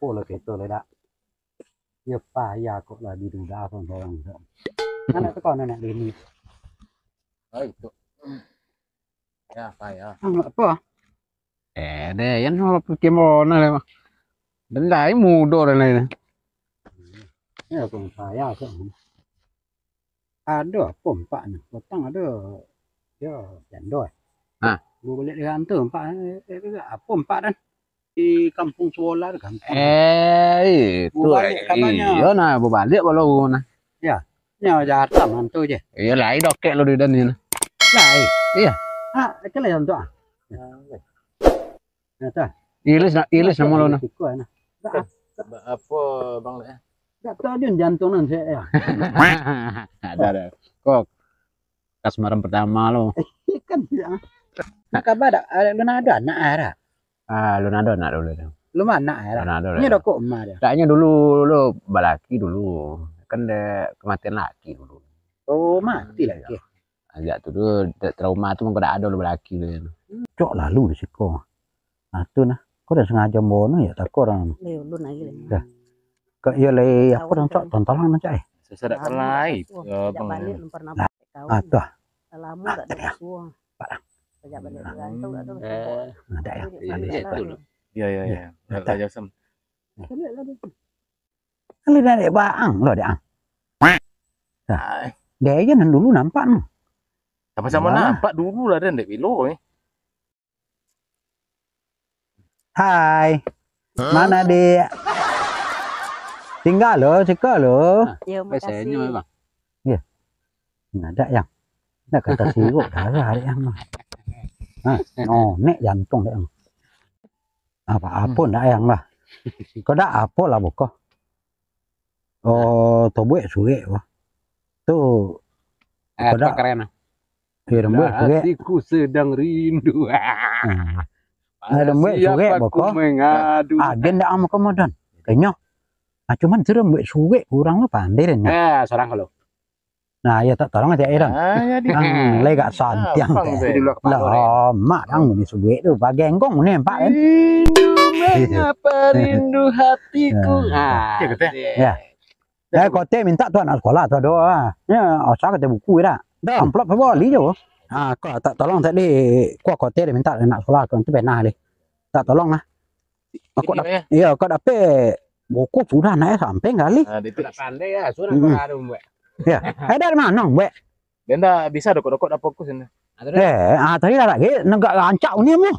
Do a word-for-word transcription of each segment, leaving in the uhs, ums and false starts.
Apo lah kito lah dak. Yo payah kok lah di duda sorang-sorang. Anak tu kau nak bini. Oh, itu. Ya, payah. Anak apa? Eh, deh, yang mau pikir mana lah. Dan lain mudo dan lain. Ya, kau payah kok. Ado apo empak ni? Potang ado. Yo, jando. Ha. Gua balik dari kantor empak. Eh, eh, apo empak dan? Di kampung sekolah tu, kampung. Eh, itu. Bubalik kabarnyo. Iyo nah, bubalik kalau nah. Ya. Nyo Jakarta mantu je. Iyo lah, dokek lo di dan ni nah. Lah, eh. Iya. Ha, itu lah yang tu ah. Ya, tu. Ilis nak, ilis nama lo nah. Siko nah. Ba-, apo, Bang, lek? Dak tahu dia jantung nan saya ya. Ada, ada. Kok kasmaran pertama lo. Kan tidak. Nak kabar dak? Ada, lu nak ada anak ah, dak? Ah, lu nak ada anak dulu tu. Lu anak ah, dak? Lu nak ada. Ini dulu. Dak kok emak dia. Daknyo dulu lo balaki dulu. Kan dia kematian laki dulu. Oh, mati laki. Agak tu tu, tra-, trauma tu mangko dak ado lo balaki tu. Cok lalu di siko. Nah, tu nah. Kau dah sengaja bono ya, takut orang. Leh, ulun lagi leh. Dah. Kau iya leh, apa orang cok, tontolang nah, cok, eh. Sesadak kelai. Sejak balik belum pernah pakai kain. Ah, tu ah. Lama tak ada suah. Sejak balik berantau tak ada. Eh. Ada ya. Iya, iya, iya. Ada. Raja Sam. Kalau dah dek baang lo, dek ang. Dah. Dek aja nan dulu nampak no. Sama-sama nampak dulu lah, dan dek bilo eh. Hai. Mana, Dek? Tingga lo, siko lo. Yo, makasih. Yo. Nah, dak yang. Nak kata siruk darah, Dek yang. Ha, no, nek jantung, Dek yang. Apa-apa ndak yang lah. Kau dak apo lah boko. Oh, tobuek surek bah. Tu. Eh, kau dak keren ah. Ya, tobuek surek. Hatiku sedang rindu. Ah, tobuek surek boko. Mengadu. Agen dak amak komodan. Kenyo. Ah, cuman tu tobuek surek kurang lo pandai dan. Eh, seorang kalau. Nah, ya tak tolong aja Iran. Ah, ya, di. Ang lai gak santiang teh. Lah, mak dang ni subuik tu, bagenggong ni empat kan. Rindu mengapa rindu hatiku. Ah, ya. Ya, kote minta tu anak sekolah tu ado ah. Ya, usah kata buku dah. Dah amplop apa bali je. Ah, kau tak tolong tadi kau kote dia minta anak sekolah kau tu pernah leh. Tak tolong ah. Aku dap-, iya, kau dapek buku sudah naik samping kali. Ah, itu tak pandai ya, sudah kau ada buat. Ya, ada di mana buat? Dia ndak bisa dokok-dokok dah fokus ini. Eh, ah tadi dah lagi negak rancak ni mu.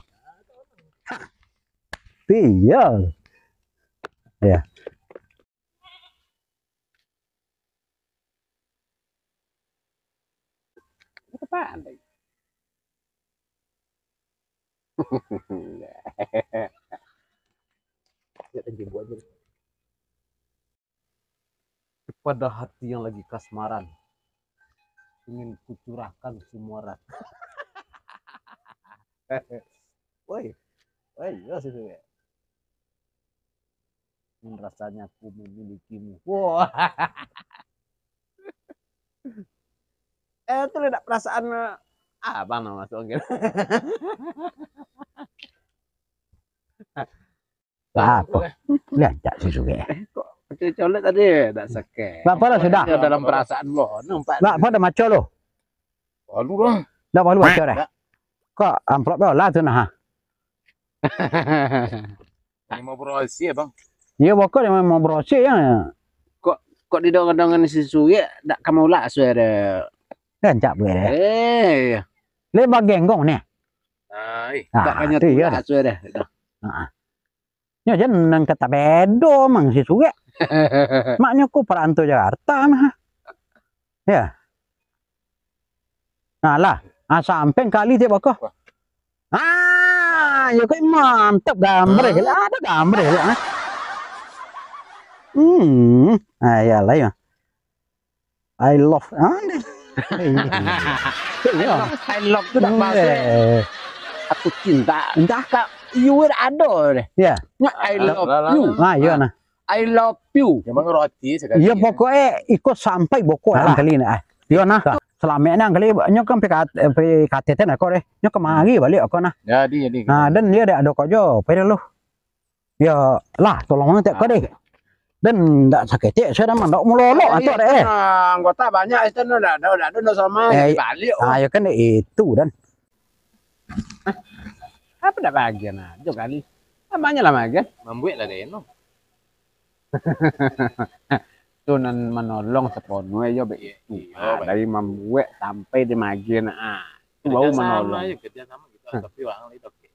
Iya. Ya. Itu pandai. Kepada hati yang lagi kasmaran, ingin kucurahkan sumuran. Woi, woi, yo situ ya. Pun rasanya ku memilikimu. Wah. Eh, itu ledak perasaan, eh, abang nama masuk angin. Apa? Lihat tak si Suge? Eh, kok macam colek tadi, tak sakit. Apa lah sudah? Dalam perasaan lo, nampak. Lah, apa dah maco lo? Lalu lah. Dah baru baco dah. Kok amplop dah lah tu nah. Ini mau berhasil, Bang. Iya, bokok dia mau berhasil ya. Kok, kok didongan-dongan si Suge, dak kamu lah suara. Rancak buat deh. Eh, iya. Le bagenggong ni. Ai, tak kanya tu lah suara. Heeh. Nyo jan nan kata bedo mang si Suge. Maknyo ko paranto Jakarta mah. Ya. Nah lah, ah, sampeng kali tiap bako. Ah, yo kok mantap gambar ya. Ada gambar ya. Hmm, ah, ya lah ya. I love. Ah, ni. I love, I love tu dak masuk. Aku cinta. Entah kak, you ada deh. Ya. Nyo I love you. Ah, iya nah. I love you. Memang roti sekali. Iya, pokoknya iko sampai bokok lah kali ni. Ah. Iya nah. Selama ni kali nyo kan P K T, P K T ten aku deh. Nyo kemari balik aku nah. Jadi, jadi. Nah, dan dia ada ada kau jo, pai dah lu. Ya lah, tolong mangecek ko deh. Dan ndak saketek, saya dah mandok mulolok Ah, antuk iya, deh. Nah, anggota banyak itu, nah, ndak ada, ndak ada, ndak sama, Eh, jadi balik, oh. Ah, ya kan deh itu, Dan. Apa ndak bagian aja kali? Namanya lah bagian. Mambuek lah deh, no. Tu nan manolong saponuah yo, Bek. Iya, iya, Ah, Bek. Dari mambuek sampai di magian, ah. Tu baru Kerja sama manolong. Aja, kerja sama gitu, Hmm. Tapi orang lain oke.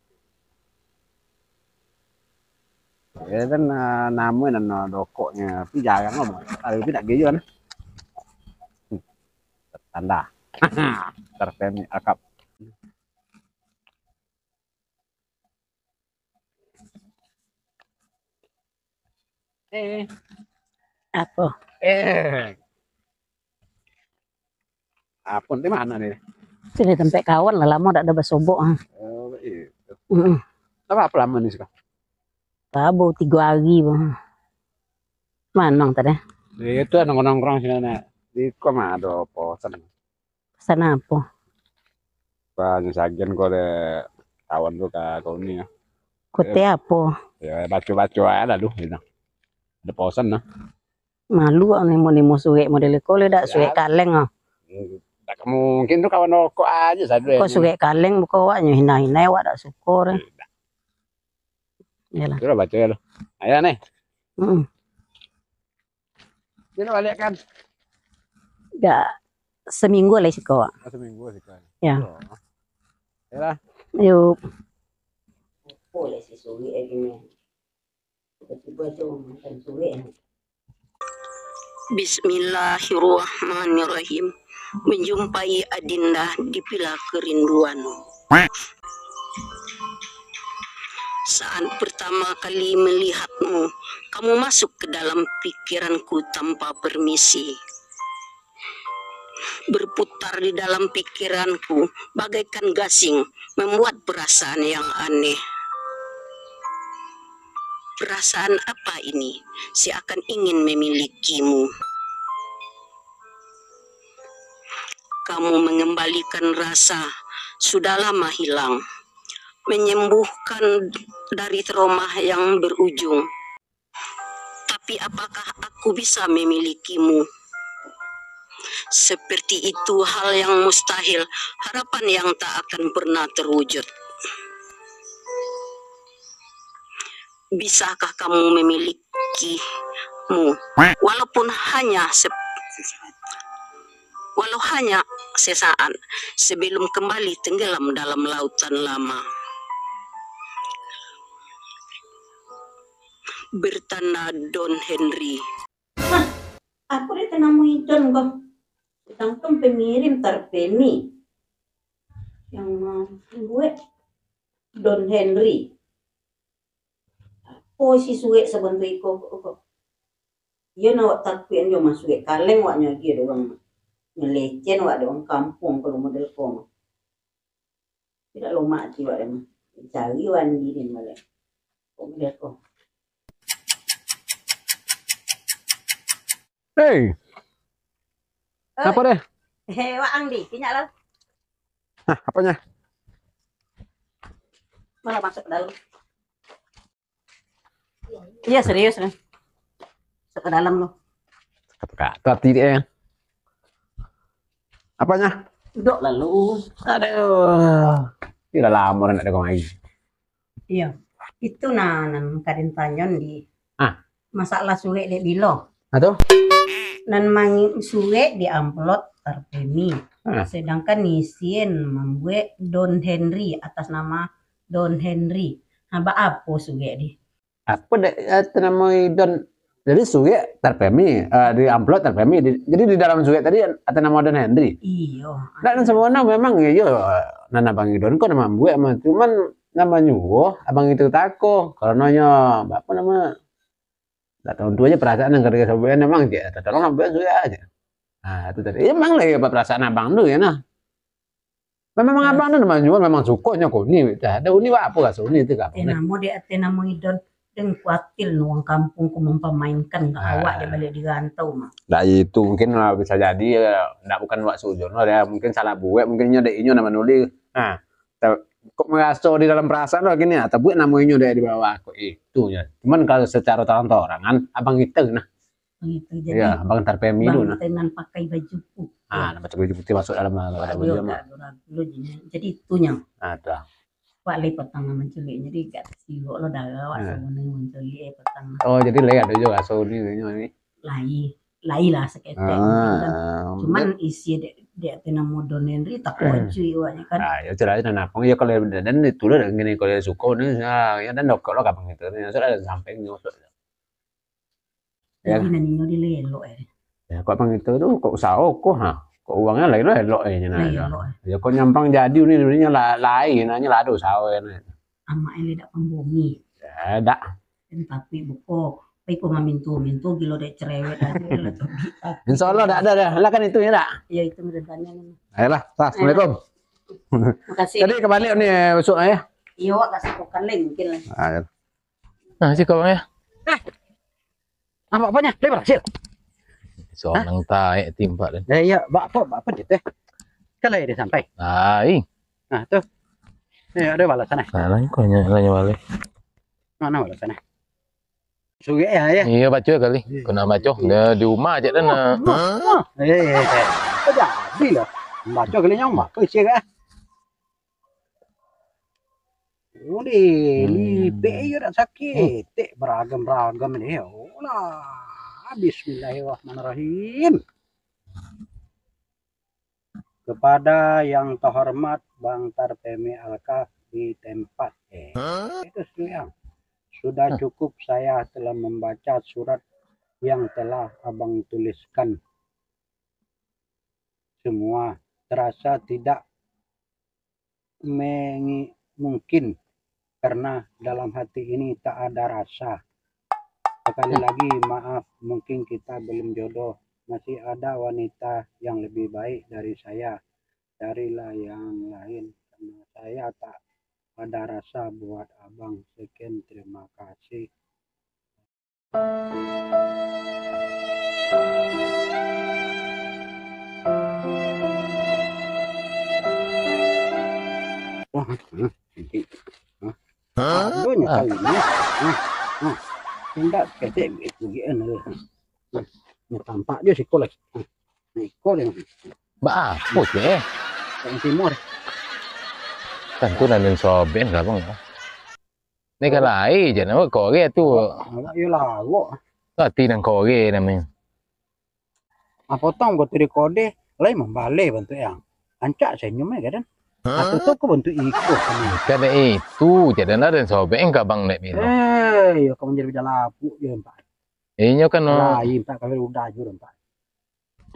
Ya kan, ah, nama nan dokoknya, tapi jarang lah, Bang. Kalau itu tak gaya kan. Hmm. Tanda. Terpemi akap. Eh. Apo? Eh. Apo di mana ni? Sini tempat kawan lah, lama dak ada basobok, ah. Oh, iya. Mm-mm. Apa, apa lama ni sudah? Baru tiga hari, Bang. Manang tadi? Itu nongkrong-nongkrong sini, nak. Di kau mah ada posan. Pesan apo? Wah, nyo sagian ko dek kawan tu ka kau ni, ya. Kote apo? Ya, baco-baco aja lah, duh, gitu. Ada posan, nah. Malu awak nimo-nimo surek model ko, le dak surek kaleng, ah. Ya. Hmm, tak mungkin tu kawan rokok aja, sadu. Ko surek kaleng, bukan awak nyo hina-hina, awak dak suko, deh. Tidak. Yalah. Itulah baco ya lo. Ayo, nih. Mm-mm. Dia nak balik kan? Dah seminggu lah siko. Oh, seminggu siko. Ya. Oh. Yalah. Yuk. Oh, lah si suwi lagi ni. Tiba-tiba tu makan suwi. Bismillahirrahmanirrahim. Menjumpai Adinda di vila kerinduan. Saat pertama kali melihatmu, kamu masuk ke dalam pikiranku tanpa permisi. Berputar di dalam pikiranku bagaikan gasing, membuat perasaan yang aneh. Perasaan apa ini? Seakan ingin memilikimu. Kamu mengembalikan rasa sudah lama hilang, menyembuhkan dari trauma yang berujung. Tapi apakah aku bisa memilikimu? Seperti itu hal yang mustahil, harapan yang tak akan pernah terwujud. Bisakah kamu memilikimu, walaupun hanya se-, walau hanya sesaat, sebelum kembali tenggelam dalam lautan lama? Bertanda Don Henry. Hah, apo dek tanamo Idon ko? Sedangkan pengirim Tarpemi yang mambuek Don Henry. Apo isi surek sabantuak iko ko? Iyo, nak awak takuik jo mah surek kaleng awak nyo agiah dek urang mah. Nyelecen awak dek urang kampuang kalau model ko mah. Tidak lomak ati awak dek mah. Cari wandi den baliak. Kok model ko? Hei. Oi. Apo deh? Hei, Wak Angdi, kinyak lah. Hah, apanya? Malah masuk ke dalam. Iya, serius nih. Masuk ke dalam lo. Kata-kata tadi kan. Apanya? Duduk lalu. Aduh. Tidak lama nak dengar lagi. Iya. Itu nah, nan kadin tanyon di Ah. Masalah surek dek bilo. Ah, tu? Nan mangi-, surek di amplop Tarpemi. Ah. Sedangkan isin mambuek Don Henry atas nama Don Henry. Nah, baapo surek di? Apa dek, eh, tu nama Don? Jadi surek Tarpemi, eh, di amplop Tarpemi. Di, jadi di dalam surek tadi atas nama Don Henry. Iyo. Dak, nan sabananyo memang iyo, nan Abang Idon ko nan mambuek mah. Cuman nan manyuruah Abang itu tako. Karanonyo, apo nama, dak tantu aja perasaan nan ketika sabuik memang cek, tolong lah buek surek aja. Ah, itu tadi. Emang lah iyo perasaan Abang tu ya nah. Memang Abang tu manyuruah, memang sukonyo ko ni. Dah, ada uni apo raso uni tu ka? Ate namo dek ate namo Idon. Den kuatir no urang kampuang ko mampamainkan ka awak dek baliak di rantau mah. Dah itu mungkin lah bisa jadi, eh, ndak bukan wak sujon lah, dia mungkin salah buek, mungkin inyo dek inyo nan manulis. Nah, ta-, Kok meraso di dalam perasaan tu gini, ah, tabuek namo inyo dek di bawah, kok itu nyo. Cuman kalau secara terang-terangan, abang itu nah. Abang itu, jadi Iya, abang Tarpemi tu nah. Bang Tenan pakai baju putih. Ah, nak pakai baju putih masuk dalam, ah, Wak, baju dia mah. Ragu-ragu lo jadinya. Jadi itu nyo. Ah, tu lah. Wak lai patang lah manculik, jadi gak siwok lo darah wak. Ah. Sabananyo manculik, eh, patang lah. Oh, jadi lai ado juo raso ni, ni, ni. Lai, lai lah saketek mungkin kan. Ah, Cuman isi dek, dek ati namo Don Henry, takujuik awaknyo kan. Ah, ya, jelas, dan apa, ya, kalau dan itu lah, dan gini, kalau dia suka ni, ah, ya, dan dokok lo kapan gitu, ni, sudah ada samping ni, maksud. Ya. Jadi, nan inyo dilelok, eh. Ya, kok abang itu tu, kok usaho kok, ha? Kok uangnya lain lah elok, eh, nyo nah, Lain ya. elok, eh. Ya, kok nyampang jadi ni, dunia la-, lain, nanya lah ada usaho, ya, nah. Amak elok dak pembomi. Ya, dak. Dan tapi buko, pai ko mamintu-mintu, gilo dek cerewet aja lah, tobi, tapi Insya Allah dak ada dah. Lah kan itu ya dak? Ya, itu mudah-mudahan ni. Ayolah, sah. Ayolah. Assalamualaikum. Makasih. Jadi kebalik ni besok ya. Iyo, wak kasih kokan lain mungkin lah. Ah, ya. Nah, siko bang ya. Ah, apa-apanya? Dia berhasil. Seorang taek timpak dan. Ya, iya, bak apa, bak apa dia teh? Kalau dia sampai. Ai. Nah, tuh. Eh, ada balasan eh. Nah, lain kau nanya, nanya balik. Mana balasan eh? Suruh ya, ya. Iya, baca kali. Iya. Kena baca. Dia di rumah aja dah nak. Hah? Eh, eh, eh. Kau jadi lah. Baca kali nyong, apa isi kah? Ulih, Hmm. lipek iyo dak sakit. Hmm. Tek beragam-ragam ni. Olah. Bismillahirrahmanirrahim. Kepada yang terhormat Bang Tarpemi Alkaf di tempat. Eh, Hah? itu suyang. Sudah Hah? cukup saya telah membaca surat yang telah Abang tuliskan. Semua terasa tidak mengi-, mungkin karena dalam hati ini tak ada rasa. Sekali Hmm. lagi, maaf, mungkin kita belum jodoh. Masih ada wanita yang lebih baik dari saya. Carilah yang lain, karena saya tak ada rasa buat abang. Sekian, terima kasih. Wah, hah, cantik. Hah? Hah? Aduh, nyo Ah. kali ni. Hah? Hah? Indak ketek duit tu, gian tu. Hah? Nyo tampak dia siko lagi. Hah? Nah, iko dia. Ba apo ceh? Yang timur. Kan tu nan den sobek ka bang. Ni kan lai je nama kore tu. Awak iyo lawok. Ati nan kore namonyo. Ah, potong ko tu di kode, lai mambaleh bantuak yang. Rancak senyum eh, kadang. Hah? Atau tu ko bantuak iko kan. Kan dek itu, jadi nak den sobek ka bang dek bilo. Eh, iyo, kau manjadi bajalapuk je, nampak. Inyo kan, oh. Lai, nampak, kalau udah aja, nampak.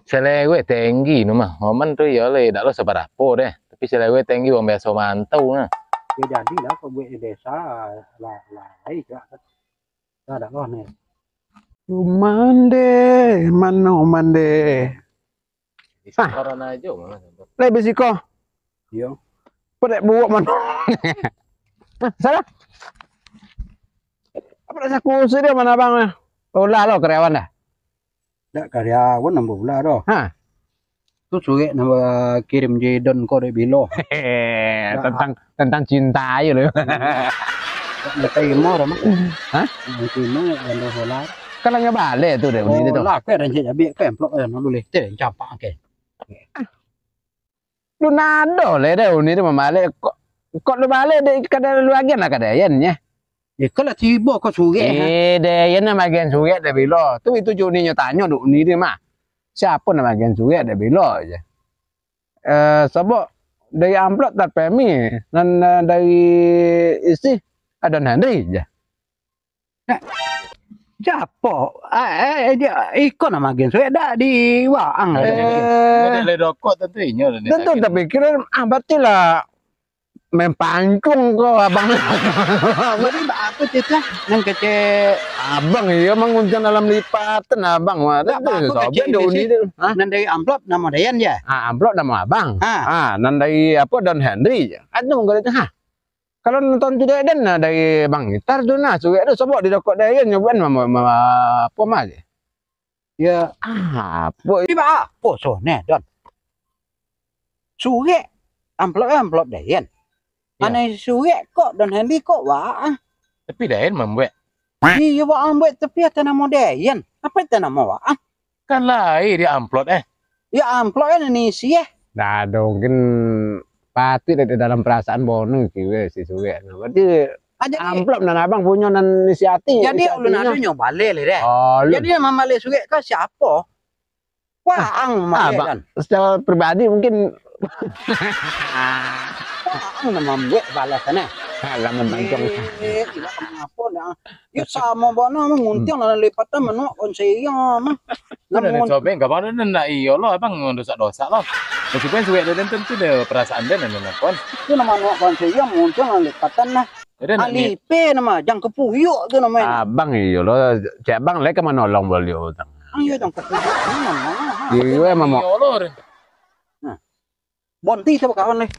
Selewek tenggi nu mah. Momen tu iyo lai, dak lo sabarapo deh. Tapi selewek tenggi wong biaso mantau nah. Yo jadilah, kau buek di desa, lah, lah, lai, cak. Dah, dak lo, nih. Mande, mano mande? Bisa Ah. corona aja, malah. Lai bisiko. Iyo. Pedek buwok mano? Hah, salah. Apa dak sakusi dia mana abang nah? Ulah lo karyawan dah. Dak karyawan nambah pula doh. Ha. Tu surek nambah kirim je Don ko dek bilo. Dak. Tentang, tentang cinta ayo lo. Dak natarimo dah mah. Hah? Dak natarimo dak ado solar. Kan nyo baleh tu dek uni tu. Oh, lah, kau rancak jabik, kau amplop eh, nak boleh. Cek, campak ke. Lu nado le deh uni tu mambaleh. Kok, kok lu baleh dek kadai lu agian lah kadai Yan, nyo. Eh, kau lah tibo kau surek, ha? Eh, deh, Yan nan bagian surek deh bilo. Tu itu jo uni nyo tanyo dek uni tu mah. Siapo nan bagian surek dek bilo je. Eh, sabab dari amplop Tarpemi, nan, eh, dari isi Adon Henry je. Nah, siapo? Ah, eh, eh, dia, iko nan bagian surek dak di waang. Eh, Dak boleh dokok tentu inyo lah ni tentu sakit. Tapi kira, ah, berarti lah main pancung ko abang. Jadi, baa tu cecah nan kecek? Abang, iyo, manguncang dalam lipatan, abang. Wah, dak, tu baa tu sobek kecek dek uni tu. Hah? Nan dari amplop namo Dayan je? Ah, amplop namo abang. Ha. Ah, nan dari apo, Don Henry je. Anu, kalau tu, ha. Kalau nonton tu Dayan, nah, dari Bang Itar tu, nah, surek tu, sobok didokok Dayan, nyo bukan ma-, ma-, ma-, apo mah je. Ya, apo? Di baa apo soneh, Don? Surek, amplop, amplop Dayan. Iyo. Anai suwek kok, dan Hendy kok, wah. Tapi Dayan mambuek. Iyo, wah, mambuek, tapi atas namo Dayan. Apo atas namo wah? Kan lai di amplop, eh. Yo, amplop kan nan isi, eh. Dah, ado mungkin patuik dari dalam perasaan bono kiwe si suwek. Berarti Ah, jadi amplop nan abang punyo nan isi ati, jadi isi ulun atinyo. Ado nyo baleh lai deh. Oh, ulun. Jadi nan mambaleh suwek ka siapo? Wah, ang mambaleh abang kan. Secara pribadi mungkin. Wah, ang nan mambuek balasan, eh. Alah, mambancong. Eh, ilah, ngapo dah? Yo, samo bana mah, nguntiang lah lipatan manuak kawan saya mah. Kan ado namun cobek, gampang tu, ndak iyo lo, abang dosak-dosak lo. Meskipun suwek den tentu deh perasaan den, ado nampon. Tu namo manuak kawan saya, nguntiang lah lipatan lah. Ado nak ni. Alipe nama, jang kapuyuak tu namonyo. Abang iyo lo, cek abang lai ka manolong baliau utang. Ang iyo jang kapuyuak, ini nama. Iyo, iyo, emang mau. Iyo lo, den. Nah. Bonti tu bakawan lai.